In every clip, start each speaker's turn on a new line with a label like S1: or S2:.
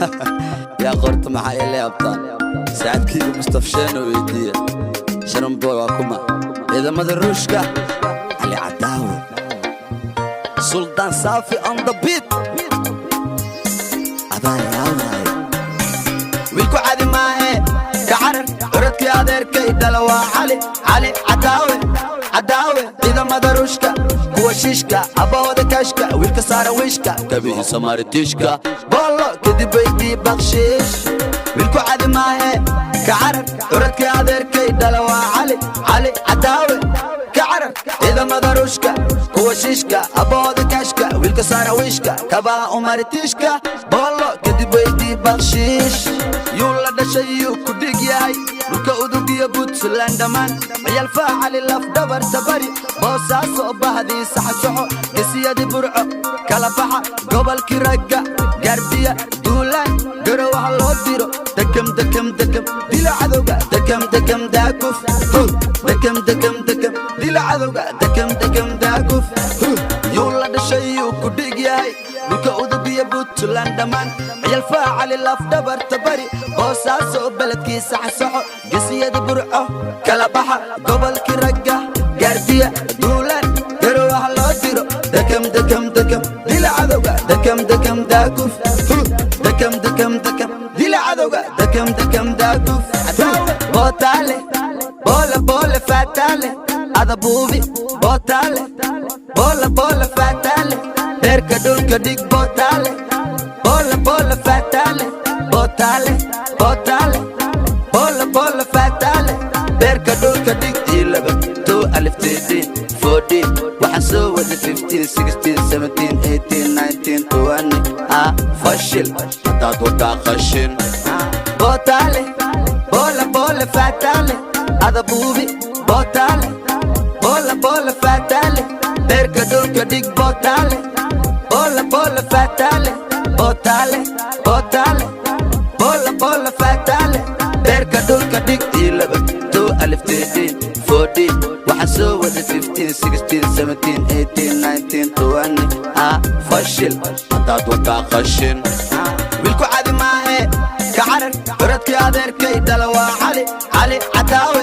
S1: Yaa qorta maxaa ila yaabtaan? Saaxiibkayga Mustafsheeno weydiiya. Sharanboy waa kuma? Ciidamada Ruushka, Cali Cadaawe, Suldaan Saafi on the beat. Adaa yaabay, wiilku cadi maahe, ka carar. Curadkii adeerkay dhala waa Cali, Cali Cadaawe, Cadaawe. Ciidamada Ruushka, kuwa shiishka, abbahooda kashka, wiilka saara wiishka, kabihiisa maaritiishka, boollo kadib weydii bakshiish. Wiilku cadi maahe, ka carar. Curadkii adeerkay dhala waa Cali, Cali Cadaawe, ka carar. Ciidamada Ruushka, kuwa shiishka, abbahooda kashka, wiilka saara wiishka, kabaha umaritiishka, boollo kadib weydii bakshiish. Yuu la dhashay? Yuu ku dhig yahay? Dhulka Udug iyo Puntland dhammaan ciyaal Faacali, lafdhabarta bari, Boosaaso bahdii saxsoxo, gesiyadii Burco kala baxa, gobolkii ragga Gaardiya, duulaan Garowaha loo diro. Dekam dekam dekam, dila cadowga, dekam dekam daakuf, dekam dekam dekam, dila cadowga, dekam dekam daakuf. Yuu la dhashay? Yuu ku dhig yahay? Dhulka Udug iyo Puntland dhammaan ciyaal Faacali, lafdhabarta bari, Boosaaso beledkiisa xasoxo, gesiyada Burco kala baxa, gobolkii ragga Gaardiya, duulaan Garowaha loo diro. Dekam dekam dekam, dila cadowga, dekam dekam daakuf, dekam dekam dekam, dila cadowga, dekam dekam daakuf. Bootaale boole boole faataale adabuubi, bootaale boole boole faataale, beerka dhulka dhig. Bootaale boole boole faataale, bootaale bootaale boole boole faataale, beerka dhulka dhig. 11, 12, 13, 14, waxaan soo wada 15, 16, 17, 18, 19, 20. Ah, fashil haddaad wadaa qashin. Bootaale boole boole faataale adabuubi, bootaale boole boole faataale, beerka dhulka dhig. Bootaale boole boole faataale, bootaale bootaale boole boole faataale, beerka dhulka dhig. 11, 12, 13, 14, waxaan soo wada 15, 16, 17, 18, 19, 20. Ah, fashil haddaad wadaa qashin. Wiilku cadi maahe, ka carar. Curadkii adeerkay dhala waa Cali, Cali Cadaawe,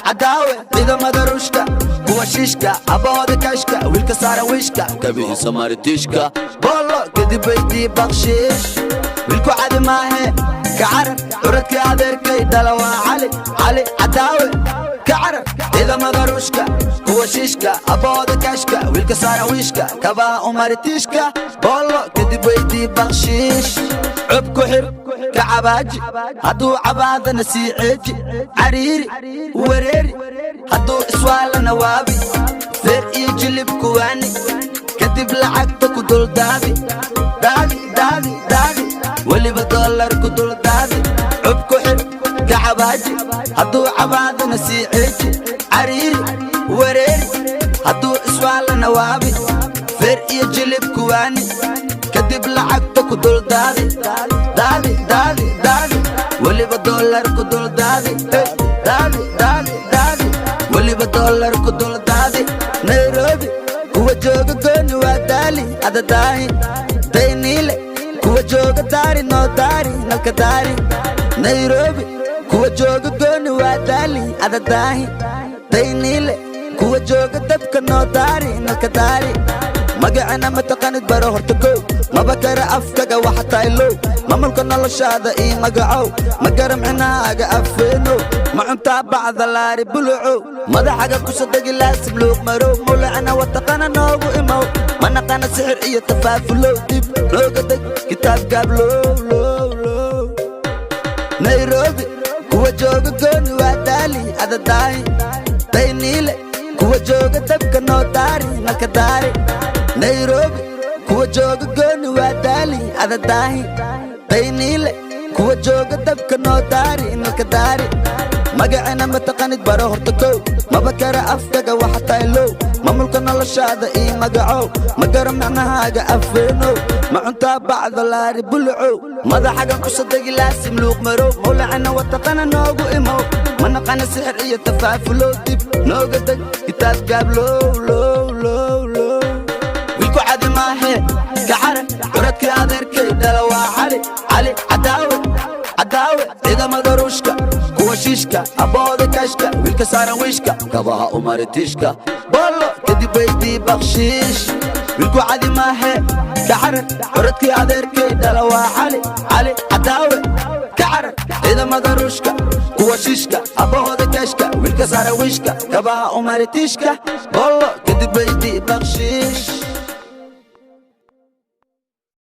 S1: Cadaawe. Ciidamada Ruushka, kuwa shiishka, abbahooda kashka, wiilka saara wiishka, kabihiisa maaritiishka, boollo kadib weydii bakshiish. Wiilku cadi maahe, ka carar. Curadkii adeerkay dhala waa Cali, Cali Cadaawe, ka carar. Ciidamada Ruushka, kuwa shiishka, abbahooda kashka, wiilka saara wiishka, kabaha umaritiishka, boollo kadib weydii bakshiish. Cub ku xir, ka cabaaji, hadduu cabaadana sii ceeji, cariiri wareeri, hadduu iswaalana waabi, feer iyo jilib kuwaani, kadib lacagta ku duldaadi, daadi daadi daadi, weliba dollar ku duldaadi. Cub ku xir, ka cabaaji, hadduu cabaadana sii ceeji, cariiri wareeri, hadduu iswaalana waabi, feer iyo jilib kuwaani, kadib lacagta ku duldaadi, daadi daadi daadi, weliba dollar ku duldaadi, daadi daadi daadi, weliba dollar ku duldaadi. Nairobi kuwa jooga gooni waa daali adadaahi, Dayniile kuwa jooga daari noo daari nalka daari. Nairobi kuwa jooga gooni waa daali adadaahi, Dayniile kuwa jooga dabka noo daari nalka daari. Magacana ma taqanid? Baro horta kow, maba kara afkaga waxa tahay low. Maamulka noloshaada ii magacow, ma garamcinaaga afeenow, ma cuntaa bacda laari bulucow, madaxaga kusadegi laasim luuq marow. Mulacna wataqana noogu imow, ma naqana sixir iyo tafaafulow, dib nooga deg kitaab gaablow low low. Nairobi kuwa jooga gooni waa daali adadaahi, Dayniile kuwa jooga dabka noo daari nalka daari. Nairobi kuwa jooga gooni waa daali adadaahi, Dayniile kuwa jooga dabka noo daari nalka daari. Magacana ma taqanid? Baro horta kow, maba kara afkaga waxa tahay low. Maamulka noloshaada ii magacow, ma garo macnahaaga afeenow, ma cuntaa bacdo laari bulucow, madaxagan kusadegi laasim luuq marow. Mawlacana wataqana noogu imow, ma naqana sixir iyo tafaafulow, dib nooga deg kitaab gaablow low low low. Wiilku cadi maahe, ka carar. Curadkii adeerkay dhala waa Cali, Cali. Ciidamada Ruushka, kuwa shiishka, abbooda kashka, wiilka saaran wiishka, kabaha umaritiishka, bollo kadib weydii bakshiish. Wiilku cadi maahe, kacarar. Curadkii adeerkay dhala waa Cali, Cali Cadaawe. Kacarar ciidamada Ruushka, kuwa shiishka, abbahooda kashka, wiilka saaran wiishka, kabaha umaritiishka, bollo kadib weydii bakshiish.